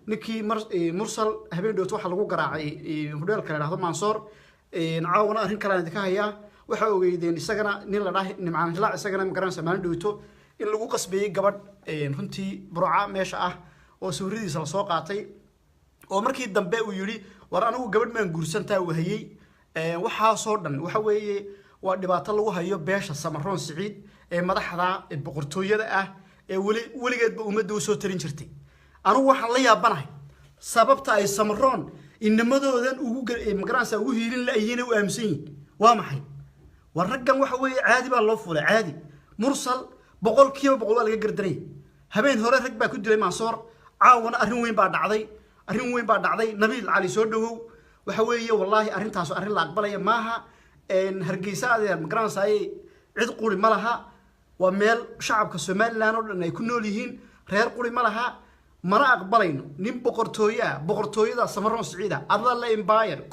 Ninkii Mursal habeen dhowto waxaa lagu garaacay hodheelka la dhahdo Mansoor. Caawana arrin kalean idinka hayaa. Waxaa ogeydeen isagana nin la dhaha Nimcaan Hilaac, isagana magaranaysa maalin dhowto in lagu qasbeeyey gabadh runtii Burca meesha ah oo sawiradiisa lasoo qaatay, oo markii dambe uu yidhi: "War anigu gabadh maan guursantaa." Wahayey waxaasoo dhan waxa weeye waa dhibaato lagu hayo beesha Samaroon Siciid ee madaxda ee boqortooyada ah ee weli weligeedba ummadda usoo tarin jirtay. Anigu waxaan la yaabanahay sababta ay Samaroon inamadoodan ugu magaranaysa ugu hiilin la-yihiin, u aaminsan yihin waa maxay? War raggan waxa weeye caadi baa loo fuulay, caadi. Mursal 100% waa laga gardaranya. Habeen hore rag baa ku dilay Mansoor, caawana arrin weyn baa dhacday, arrin weyn baa dhacday. Nabiil Cali, soo dhawow. Waxa weeye wallaahi arrintaas arrin la aqbalaya maaha. Hargeysa adeer magaranaysaay cid quri ma laha, waa meel shacabka Somaliland oo dhan ay ku nool yihiin, reer quri ma laha. Mana aqbalayno nin boqortooye ah, boqortooyada Samaroon Siciida, Adala Empire,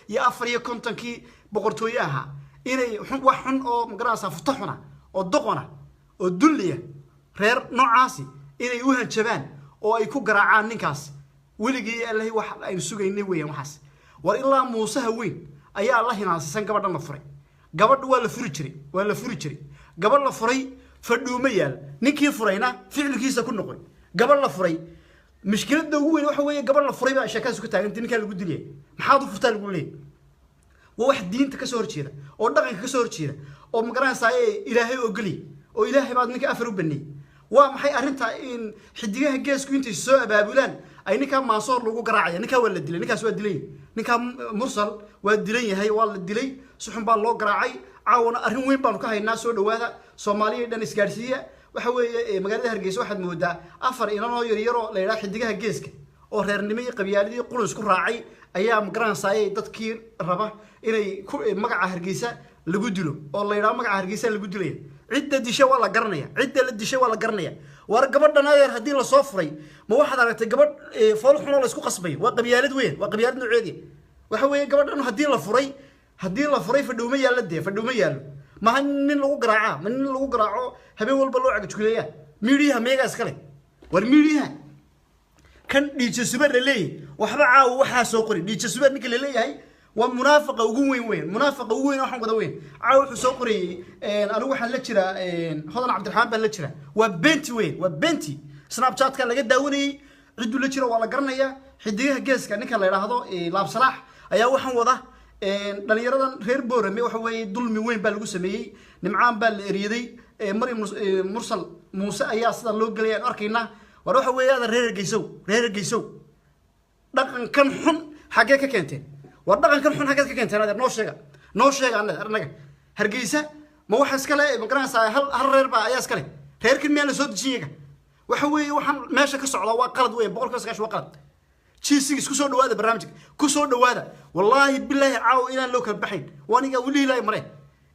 1854-kii boqortooye ahaa, inay wax xun oo magaranaysaa futo xuna oo doqona oo dulliya, reer noocaasi inay u hanjabaan oo ay ku garaacaan ninkaas weligii Allahi wax aynu sugaynay weeyaan waxaas. War ilaa Muusaha weyn ayaa la hinaansisan gabadhan la furay. Gabadha waa la furi jiray, waa la furi jiray. Gabadh la furay fadhuuma yaal, ninkii furayna ficilkiisa ku noqoy. Gabadh la furay, mushkiladda ugu weyn waxa weeye gabadh la furay baa sheekadaas ku taagantay. Ninkaa lagu dilaya, maxaad u furtaa lagu leeyahy. Waa wax diinta kasoo horjeeda oo dhaqanka kasoo horjeeda oo magaranaysaa Ilaahay ogoliy oo Ilaahay baad ninka afar u baneeyey. Waa maxay arrinta in Xidigaha Geesku intay soo abaabulaan ay ninkaa Maasoor lagu garaacaya? Ninkaa waa la dilay, ninkaas waa dilay, ninkaa Mursal waa dilan yahay, waa la dilay, si xun baa loo garaacay. Caawana arrin weyn baanu ka haynaa. Soo dhawaada, Soomaaliya dhan isgaadhsiiya. Waxa weeye magaalada Hargeysa waxaad moodaa afar inan oo yaryaroo la yidhaha Xidigaha Geeska oo reernimo iyo qabyaaladii qurun isku raacay ayaa magaranaysaayay dadkii raba inay ku magaca Hargeysa lagu dilo oo la yidhaho magaca Hargeysa lagu dilaya. Cidda disha waa la garanaya, cidda la dishay waa la garanaya. War gabadhan adeer haddii lasoo furay, ma waxaad aragtay gabadh fool xunoo la isku qasbayo? Waa qabyaalad weyn, waa qabyaalad nooceedii. Waxa weeye gabadhan haddii la furay, haddii la furay fadhowma yaallo dee, fadhowma yaallo. Maha nin lagu garaacaa, ma nin lagu garaaco habeen walba loo cagajugleeyaa. Miidhiyaha meegaa iskale? War miidhiyaha kan Dhiija Suber la leeyahay waxba caawa waxaa soo qori. Dhiija Suber ninka la leeyahay waa munaafaqa ugu weyn weyn, munaafaqa ugu weyn waxaan wada weyn. Caawa wuxuu soo qorayey: "Anigu waxaan la jiraa Hodan Cabdiraxmaan baan la jiraa." Waa beenti weyn, waa beenti. Snapchatka laga daawanayey, cidduu la jiro waa la garanayaa. Xidigaha Geeska ninka la yidhaahdo Laab Salaax ayaa waxaan wada. Dhalinyaradan reer Boorame waxa weeye dulmi weyn baa lagu sameeyey. Nimcaan baa la eryaday, Maryam Mursal Muuse ayaa sidaa loo gelaya aan arkaynaa. War waxa weeye adan reer Hargeysow, reer Hargeysow, dhaqankan xun xaggee ka keenteen? War dhaqankan xun xaggeed ka keenteen adeer? Noo sheega, noo sheega. Annaga annaga Hargeysa ma waxa iskale ma garanaysaa hal hal reer baa ayaa iskale? Reerkan miyaan la soo dejin iyaga? Waxa weeye waxaan meesha ka socda waa qalad weyn, 90% waa qalad. G6 kusoo dhawaada, barnaamijka kusoo dhawaada. Wallaahi bilaahi caawa inaan loo kala baxayn waa aniga weli ilaahi mare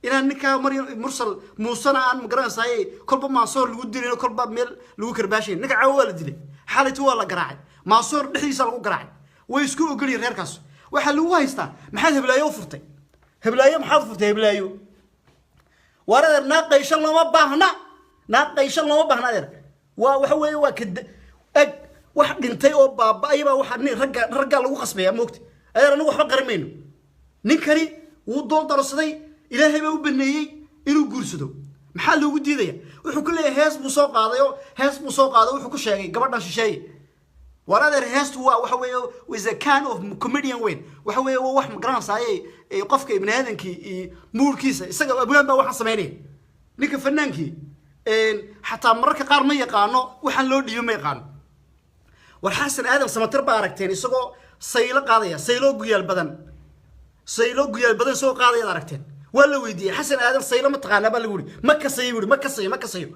inaan ninkaa Maryam Mursal Muusena aan magaranaysaay kolba Maasoor lagu dilayn, kolba meel lagu karbaashayn. Ninka caawa waa la dilay, xalayto waa la garaacay, Maasoor dhexdiisa lagu garaacay. Way isku ogolyihin reerkaas. Waxaa lagu haystaa: maxaad heblaayo u furtay? Heblaayo maxaad u furtay? Heblaayo waar adeer, naag qayshan looma baahna, naag qayshan looma baahna adeer. Waa waxa weeye waa kad eg wax dhintay oo baaba-ay baa waxa nin ragga raggaa lagu qasbaya moogta. Adeer anigu waxba qaran mayno. Ninkani wuu dool darsaday, Ilaahay baa u baneeyey inuu guursado. Maxaa loogu diidaya? Wuxuu ku leeyahay hees buu soo qaaday oo hees buu soo qaaday, wuxuu ku sheegay gabadhan shisheeye. War adeer, heestu waa waxa weeye is a kind of comedian weyn. Waxa weeye waa wax magaranaysaayey qofka ibni aadankii iyo muurkiisa isaga abwaan baa waxaan samaynaya. Ninka fanaankii xataa mararka qaar ma yaqaano waxaan loo dhiibo, ma yaqaano. War Xasan Aadan Samatar baa aragteen isagoo saylo qaadaya, saylo guyaal badan, saylo guyaal badan isagoo qaadayaad aragteen. Waa la weydiiyey: "Xasan Aadan, saylo ma taqaanaa?" baa lagu yidhi. "Ma kasayo," buu yidhi, "ma kasayo, ma kasayo,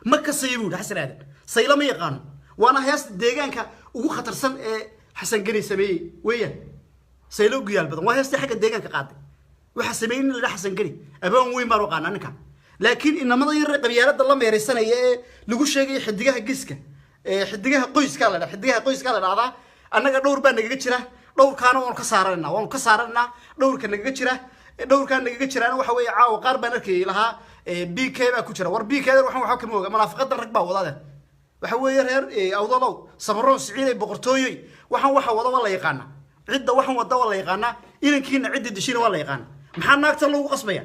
ma kasayo," buu yidhi. Xasan Aadan saylo ma yaqaano, waana heesta deegaanka ugu khatarsan ee Xasan Geni sameeyey weeyaan. Saylo guyaal badan waa heestii xagga deegaanka qaaday. Waxaa sameeyey nin la dhaha Xasan Geni, abaan weyn baan u aqaanaa ninka. Laakiin inamada yar qabyaalada la meeraysanaya ee lagu sheegaya Xidigaha Geeska ee Xidigaha Qoyska la dhaha, Xidigaha Qoyska la dhahdaa, annaga dhowr baa nagaga jira. Dhowrkaana waanu ka saaranaa, waanu ka saaranaa dhowrka nagaga jira. Dhowrkaa nagaga jiraana waxa weeye caawa qaar baan arkayay lahaa BK baa ku jira. War BK waxaan waxba kama oga, munaafaqadan rag baa wadaade. Waxa weeye, reer Awdalow, Samaroon Siciiday, boqortooyoy, waxaan waxa wada waa la yaqaanaa. Cidda waxaan wada waa la yaqaanaa. Inankiina cidda dishina waa la yaqaanaa. Maxaa naagta lagu qasbaya?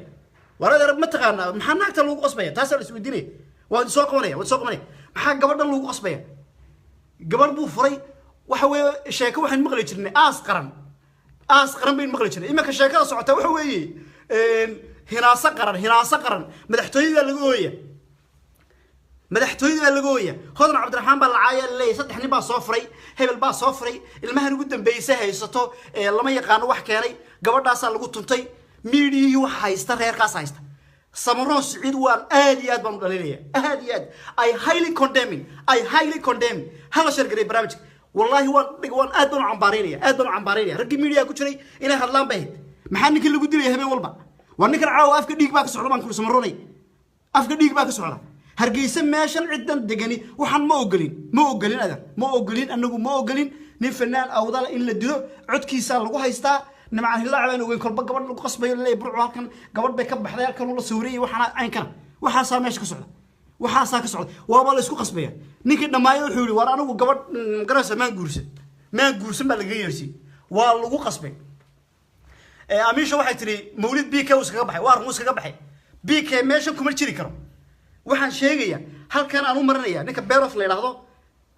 War adeer, ma taqaanaa maxaa naagta lagu qasbaya? Taasaa la isweydiinaya. Waa soo qabanaya, waa soo qabanaya. Maxaa gabadhan lagu qasbaya? Gabadh buu furay. Waxa weeye, sheeko waxaan maqli jirnay aas qaran, aas qaran baynu maqli jirnay. Iminka sheekada socota waxa weeye hinaaso qaran, hinaaso qaran. Madaxtooyada laga ooya, madaxtooyada baa laga ooya. Hodan Cabdiraxmaan baa lacaaya, laleeyahay saddex nin baa soo furay, hebel baa soo furay, ilmahan ugu dambeysay haysato lama yaqaano wax keenay, gabadhaasaa lagu tuntay. Miidhiyihii wax haysta reerkaas haysta, Samaroon Siciid, waan aad iyo aad baan u dhalinaya, aad iyo aad. I highly condemning, I highly condemn. Hala share garay barnaamijka. Wallaahi waan aad baan u cambaaraynaya, aad baan u cambaaraynaya. Raggii miidiyaha ku jiray inay hadlaan bay ahayd. Maxaa ninkii lagu dilaya habeen walba? Waa ninkan caawa afka dhiig baa ka socda baan kuli. Samaroonay, afka dhiig baa ka socda. Hargeysa meeshan ciddan degani waxaan ma ogolin, ma ogolin adan, ma ogolin. Anagu ma ogolin nin fanaan Awdala in la dilo. Codkiisaa lagu haystaa. Nimcaan Hilaac baan ogeyn kolba gabadh lagu qasbayo, laleeyahay Burco halkan gabadh bay ka baxday, halkan ula sawirayay. Waxaana caynkana waxaasaa meesha ka socda, waxaasaa ka socda. Waaba la isku qasbaya. Ninkii dhammaayo wuxuu yihi, war anigu gabadh magaraysa maan guursan, maan guursan baa lagaga yeersiiyey. Waa lagu qasbay. Amiisha waxay tihi Mawlid BK uu iskaga baxay. Waa run, uu iskaga baxay. BK meeshan kuma jiri karo. Waxaan sheegaya halkan aan u marinaya ninka Berof la yidhaahdo,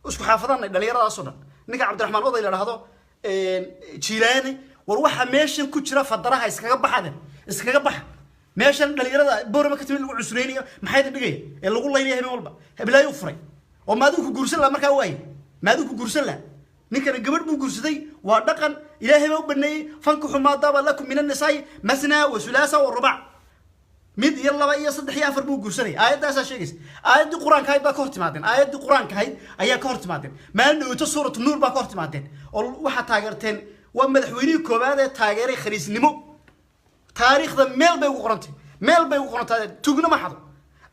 isku xaafadaan dhalinyaradaasoo dhan, ninka Cabdiraxmaan Oday la yidhaahdo, Jiilaani. War waxa meeshan ku jira fadaraha iskaga baxade, iskaga baxa meeshan. Dhalinyarada Boorama ka timid lagu cusreynayo, maxay dhigaya ee lagu laynaya habeen walba? Heblaayo furay oo maadigu ku guursan laha markaa waaye, maadigu ku guursan laha. Ninkana gabadh buu guursaday, waa dhaqan Ilaahay baa u baneeyey. فانكحوا ما طاب لكم من النساء مثنى وثلاث ورباع. Mid iyo laba iyo saddex iyo afar buu guursanaya, aayaddaasaa sheegaysa. Aayaddii Qur-aanka ahayd baa ka hor timaadeen, aayaddii Qur-aanka ahayd ayaa ka hor timaadeen. Maalin dhaweyto Suuratu Nuur baa ka hor timaadeen oo waxaa taageerteen. Waa madaxweynihii koowaad ee taageeray khaniisnimo taariikhda. Meel bay ugu qorantay, meel bay ugu qorantahay. Tugna ma xado.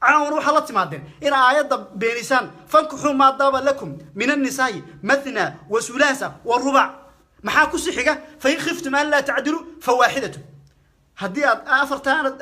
Caawan waxaa la timaadeen in aayadda beenisaan. فانكحوا ما طاب لكم من النساء مثنى وثلاث ورباع. Maxaa kusii xiga? فإن خفتم ألا تعدلوا فواحدة. Haddii aad afartaanad